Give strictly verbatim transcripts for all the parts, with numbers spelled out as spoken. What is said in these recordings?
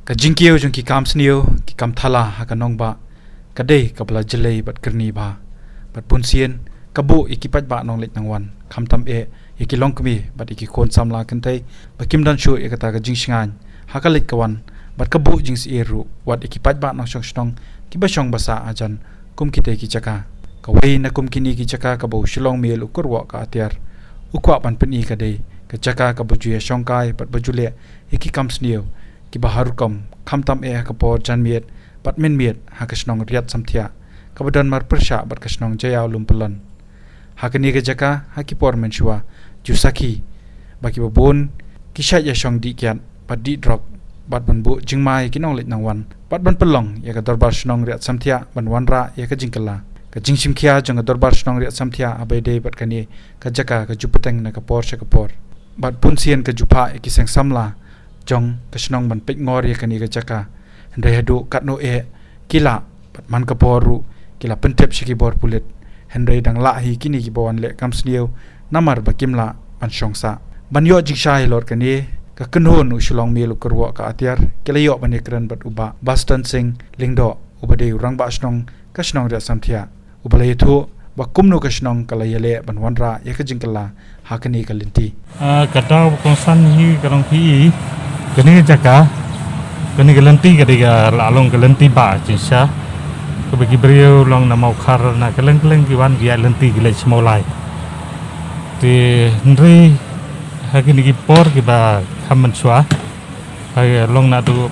Ka jingkiew jong ki kam sniew, ki kam thala ha ka nongbah, ka dei kaba la jlei bad kyrni bha. Bad bun sien ka buh ïa ki paidbah nongleit nongwan, khamtam eh ïa ki longkmie bad ïa ki khun samla kynthei ba kim don shuh ïa kata ka jingshngaiñ ha ka leit ka wan, bad ka buh jingsyier ruh wat ïa ki paidbah nongshong shnong kiba shong ba sah hajan kum kitei ki jaka. Kawei na kum kine ki jaka kaba u Shillong Mail u kyrwoh ka atiar u kwah ban pyni ka dei ka jaka kaba ju ïashongkai bad ba ju leh ïa ki kam sniew kiba har rukom, khamtam eh ha ka por janmiet bad mynmiet ha ka shnong Riat Samthiah kaba don marpyrshah bad ka shnong Jaïaw Lumpyllon. Ha kane ka jaka ha ki por mynshuwa ju sakhi ba kiba bun ki shait ïashong dih kiad bad dih drok bad ban buh jingma ïa ki nongleit nongwan bad ban pynlong ïa ka dorbar shnong Riat Samthiah ban wanrah ïa ka jingkylla. Ka jingshimkhia jong ka dorbar shnong Riat Samthiah haba ïadei bad kane ka jaka ka ju bteng na ka por sha ka por. Bad bun sien ka ju phah ïa ki seng samla jong ka shnong ban peitngor ïa kane ka jaka. Hynrei haduh katno eh ki lah, bad man ka por ruh ki la pyntip sha ki bor pulit. Hynrei dang lah hi kine kiba wan leh kam sniew namar ba kim lah ban shong sah. Ban ïoh jingshai halor kane, ka kynhun u Shillong Mail u kyrwoh ka atiar ki la ïoh ban ïakren bad u Bah Baston Singh Lyngdoh uba dei u rangbah shnong ka shnong Riat Samthiah, uba la ïathuh ba kumno ka shnong ka la ïaleh ban wanrah ïa ka jingkylla ha kane ka lynti. Ah, ka daw ba kongsan hi ka long phi i, kane ka jaka, kane ka lynti ka dei ka la long ka lynti ba jingshisha kaba ki briew long na Mawkhar na kylleng kylleng ki wan ki ïaid lynti ki leit sha Mawlai. Te hynrei ha kine ki por kiba kham mynshuwa, ha long naduh,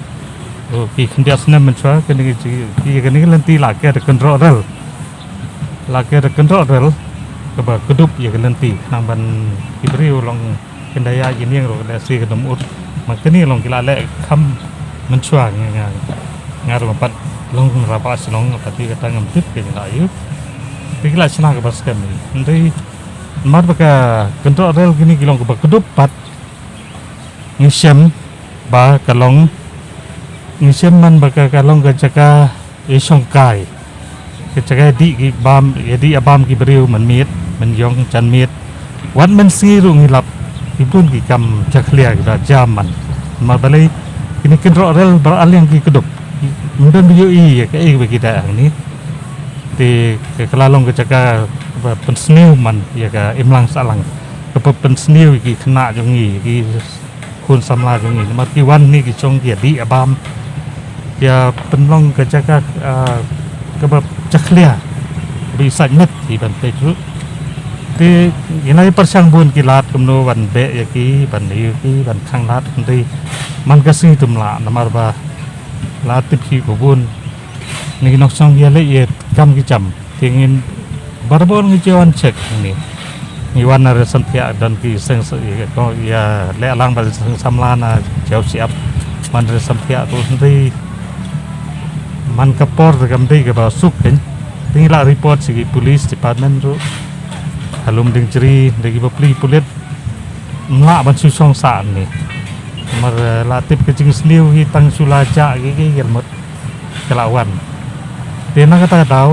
oh, ki khyndiat snem mynshuwa, kane ka ji-, ki, kane ka lynti la ker da kynroh rel. La ker da kynroh rel kaba kdup ïa ka lynti, khnang ban ki briew long kin da ïaid ïa niang ruh ka dei shi ka dum ut. Ma kane long ki la leh kham mynshuwa, nga, nga, nga ruh pat long rabah shnong, pat ïa kata ngam tip ka jingla ïa. Te ki la shna kaba skhem hi. Hynrei namar ba ka kynroh rel kine ki long kaba kdup pat, ngi shem ba ka long, ngi shem man ba ka, ka long ka jaka ïashongkai, ka jaka ïadih ki bam, ïadih ïabam ki briew mynmiet, mynïong, janmiet. Wat mynsngi ruh ngi lap ki bun ki kam jakhlia kiba jam man. Namar balei, kine kynroh rel baroh arliang ki kdup. Ym don ba ïohi ïa kaei ba ki da hangne. Te ka, ka la long ka jaka ba pynsniew man ïa ka imlang sahlang, kaba pynsniew ïa ki khynnah jong ngi, ïa ki khun samla jong ngi. Namar ki wan hangne ki shong ki ïadih ïabam, ïa pynlong ka jaka, ah, kaba jakhlia, kaba ïasaid met hi ban peit ruh. Te ngi la ïa pyrshang bun ki lad kumno ban beh ïa ki, ban ïa ki, ban khang lad, hynrei man ka sngi ym lah, namar ba la tip hi ba bun na ki nongshong ïaleh ïa kam ki jam. Te ngin barabor ngi ju wan check ni. Ngi wan na Riat Samthiah, don ki seng sa-, ïa, ko, ïaleh lang bad seng samla na Jaïaw Shyiap man Riat Samthiah ruh, hynrei man ka por te kam dei kaba suk kein. Te ngi la report sha ki police department ruh ha Lumdiengjri, hynrei ki bapli pulit ym lah ban shu shong sah ni. Namar, eh, la tip ka jingsniew hi tang shu la jah ki, ki, ki mut ka la wan. Te na kata ka daw,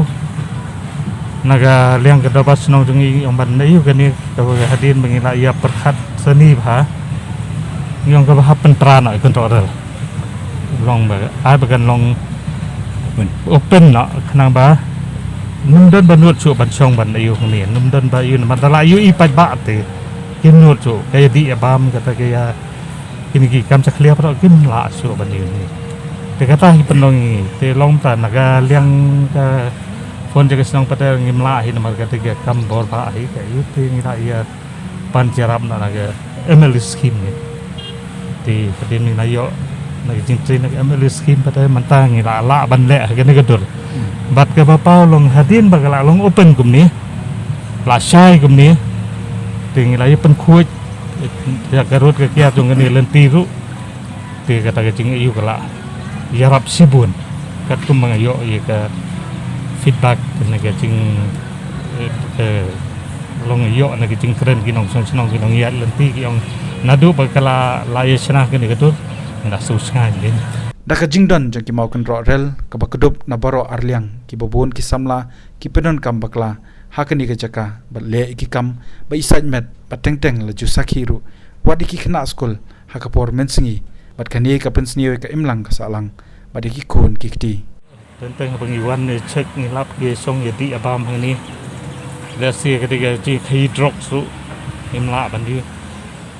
na ka liang ka dorbar shnong jong ngi, ong ban ïa kane kaba hadien ba ngi la ïa pyrkhat sani bha, ngi ong kaba hap pyntra noh ïa ka kynroh rel. Long ba, ai ba kan long open, open noh, khnang ba ym don ba nud shuh ban shong ban ïa kane, ym don ba ïa, namar da la ïa i paidbah te kim nud shuh, ka ïadih ïabam kata ka ïa, kine ki kam jakhlia baroh kim lah shuh ban ïa ni. Te kata hi pynlong ngi, te long ta na ka liang ka phone jong ka shnong pat te ngim lah hi namar kata ka kam bor bha hi, ka ïa te ngi la ïa pan jyrap na, na ka M L A scheme ni. Te hadien ngi la ïoh na ka jingtrei na ka M L A scheme pat te mynta ngi la lah ban leh ha kane ka dur. Hmm. Bad kaba paw long hadien ba ka la long open kumne, la shai kumne, te ngi la ïa pynkhuid ïa ka rud ka kiar jong kane ka lynti ruh. Te kata ka jingïohi ka la ïarap shibun. Katkum ba nga ïoh ïa ka feedback na ka jing, eh, eh, long ïoh na ka jingkren ki nongshong shnong, ki nongïaid lynti, ki ong naduh ba ka la, la ïa shna kane ka dur, nga da sngewsynei dien. Da ka jingdon jong ki maw kynroh rel kaba kdup na baroh arliang, kiba bun ki samla ki pyndonkam bakla ha kane ka jaka bad leh ïa ki kam ba ïasaid met, bad teng teng la ju sakhi ruh wat ïa ki khynnah skul ha ka por mynsngi Bad kane ka pynsniew ïa ka imlang ka sahlang bad ïa ki khun ki kti. Teng teng ba ngi wan ne check ngi lap ki shong ïa dih ïa bam hangne. Lehse ka dei ka jingkhaïi drugs ruh ngim lah ban ïoh.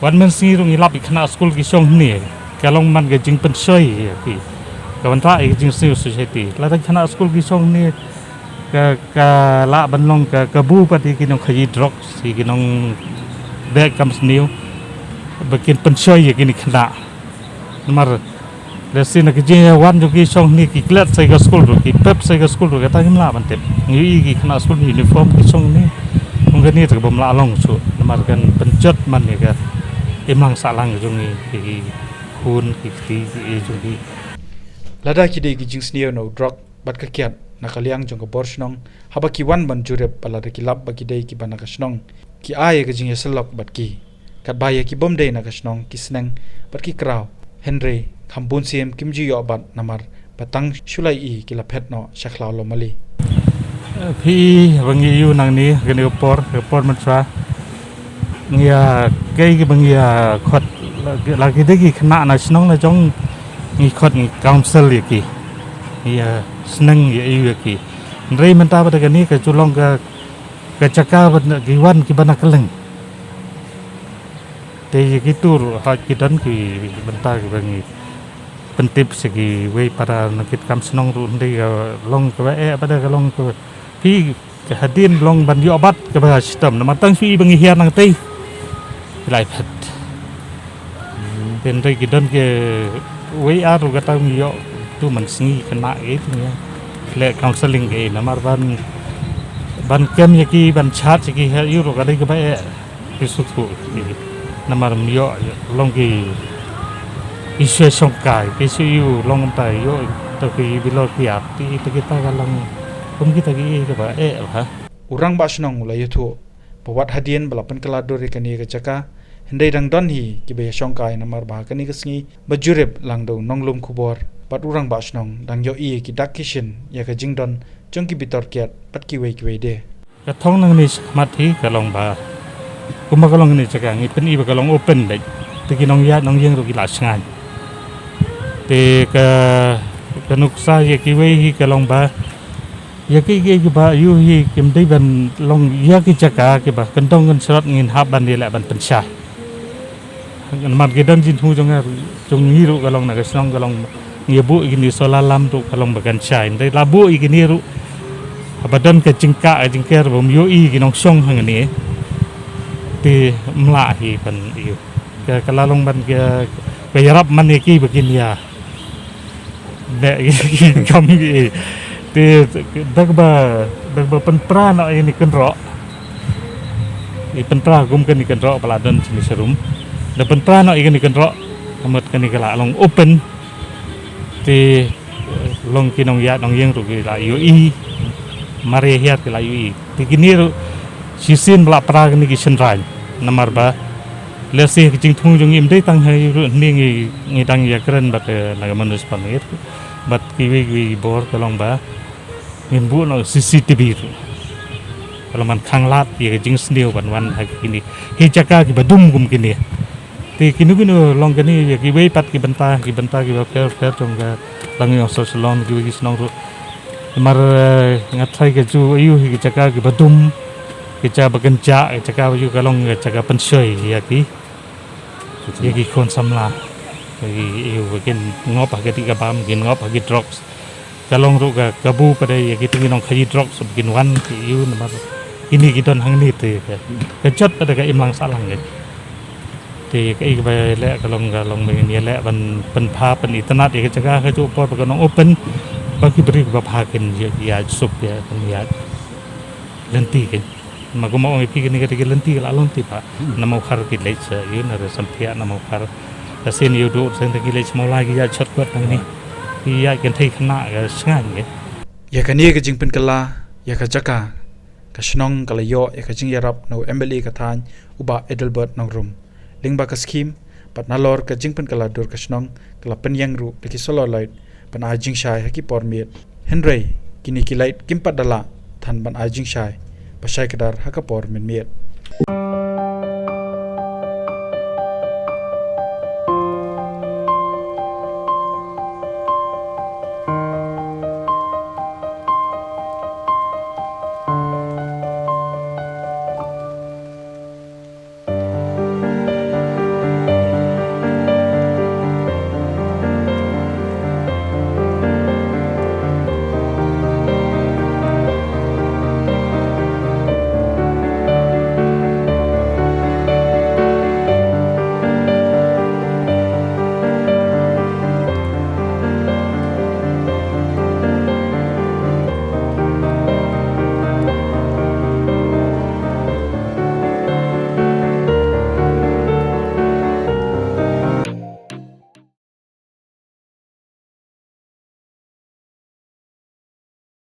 Wan mynsngi ruh ngi lap ïa khynnah skul ki shong hangne. Ka long man ka jingpynshoi ïa ki. Ka ban rah ïa ka jingsniew society. Lada khynnah skul ki shong hangne ka, ka lah ban long ka kabu pat ïa ki nongkhaïi drugs, ïa ki nongbeh kam sniew ba kin pynshoi ïa kine khynnah. Namar lehse na ka jingïawan jong ki shong hangne ki klet sa ïa ka skul ruh, ki pep sa ïa ka skul ruh, kata ngim lah ban tip. Ngi ïohi ki khynnah skul uniform ki shong hangne. Kum kane te ka bym lah long shuh namar kan pynjot man ïa ka imlang sahlang jong ngi, ki khun ki kti ki jong ngi. Lada ki dei ki jingsniew na u drok bad ka kiad na ka liang jong ka bor shnong, haba ki wan ban jurip, ba lada ki lap ba ki dei kiba na ka shnong, ki ai ïa ka jingïasyllok bad ki. Katba ïa ki bym dei na ka shnong ki sneng bad ki kraw. Hynrei kham bun sien kim ju ïoh bat namar ba tang shu la ïohi ki la phet noh sha khlaw lawmali. Phi, ba ngi ïoh nangne kane ka por, ka por mynta ngi ïa, kaei kiba ngi ïa khot, la ki dei ki khynnah na shnong na jong, ngi khot ngi counsel ïa ki, ngi ïa sneng ïa ïohi ïa ki. Hynrei mynta ba da kane ka ju long ka, ka jaka ba ki wan kiba na kylleng. Te ïa kito ruh hooid ki don ki bynta kiba ngi pyntip sha kiwei para na ki kam shnong ruh, hynrei ka long kaba eh, ba da ka long kaba, phi, ka hadien long ban ïoh bat kaba shitom namar tang shu i ba ngi hiar nangtei ki la ïa phet. Te hynrei ki don kiwei ar ruh kata ngi ïoh tu man sngi khynnah ki tu ngi ïa leh counseling ki namar ban, ban kem ïa ki, ban chat ïa ki ha ïu ruh ka dei kaba eh. Ki shu thuh ki namar ym ïoh long ki, ki shu shongkai, ki shu ïoh long mynta ïoh to ki bilor ki ap, te kita ka long kum kita ki kaba eh bha. U rangbah shnong u la ïathuh ba wat hadien ba la pynkylla dur ïa kane ka jaka, hynrei dang don hi kiba ïa shongkai namar ba ha kane ka sngi ba jurip lang da u nonglum khubor bad u rangbah shnong dang ïohi ïa ki dak ki shin ïa ka jingdon jong ki bitor kiad bad kiwei kiwei de. Ka thong nangne shakhmat hi ka long ba kumba ka long kane jaka ngi pyni ba ka long open beit, te ki nongïaid nongïeng ruh ki la shngaiñ. Te ka, ka nuksa ïa kiwei hi ka long ba ïa ki, ki, kiba ïoh hi kim dei ban long ïa ki jaka kiba kyndong kynshrot ngin hap ban ïaleh ban pynshai. Namar ki don jingthmu jong nga, jong ngi ruh ka long na ka shnong ka long ngi buh ïa kine solar lamp ruh ka long ba kan shai. Hynrei la buh ïa kine ruh haba don ka jingkah ka jingker bym ïohi ki nongshong hangne, te ym lah hi ban ïoh. Ka, ka la long ban ka, ka ïarap man ïa ki ba kin ïa beh ki kam ki. Te da kaba, da kaba pynpra noh ïa kine ki kynroh. Ki pynpra kum kine ki kynroh ba la don shane sharum. Da pynpra noh ïa kine ki kynroh, ka mut kane ka la long open. Te long ki nongïaid nongïeng ruh ki la ïohi. Mar ïa hiar ki la ïohi. Te kine ruh shisien ba la pra kine ki shynraiñ. Namar ba lehse ka jingthmu jong ngi ym dei tang ha ïu ruh, ngi, ngi dang ïakren bad, eh, na ka municipal ngi ruh bad kiwei kiwei ki bor ka long ba ngin buh noh C C T V ruh. Ka long ban khanglad ïa ka jingsniew ban wan ha kine ki jaka kiba dum kum kine. Te kino kino long kane ïa kiwei pat ki bynta, ki bynta kiba pher pher jong ka Langïong Sor Shillong, kiwei ki shnong ruh. Namar, eh, nga tharai ka ju ïoh hi ki jaka kiba dum, ki jaka ba kynjah, ki jaka ba ïoh ka long ka jaka pynshoi ïa ki, ïa ki khun samla. Ïa ki ïoh ba kin ngop ha ka dih ka bam, kin ngop ha ki drugs. Ka long ruh ka kabu pat ïa kito ki nongkhaïi drugs ba kin wan ki ïoh namar kine ki don hangne te ka, ka jot pat ka imlang sahlang ka. Te kaei kaba ïaleh ka long, ka long ba ngin ïaleh ban pynpha pynitynnad ïa ka jaka ha kajuh ka por ba kan long open ba ki briew kiba bha kin ïa, ïa suk ïa, kin ïa lynti kin. Ma kumba ong ïa phi kane ka dei ka lynti ka la long te bha. Na Mawkhar ki leit sha ïu na Samthiah na Mawkhar. Ka sien ïu duh sien te ki leit sha Mawlai ki ïa shortcut na kane. Ki ïa kynthei khynnah ka shngaiñ ïa. Ïa kane ka jingpynkylla ïa ka jaka, ka shnong ka la ïoh ïa ka jingïarap na u M L A ka thaiñ u Bah Adelbert Nongrum. Lyngba ka skhim bad nalor ka jingpynkylla dur ka shnong ka la pynïeng ruh da ki solar light ban ai jingshai ha ki por miet. Hynrei kine ki light kim pat da lah than ban ai jingshai ba shai kdar ha ka por mynmiet.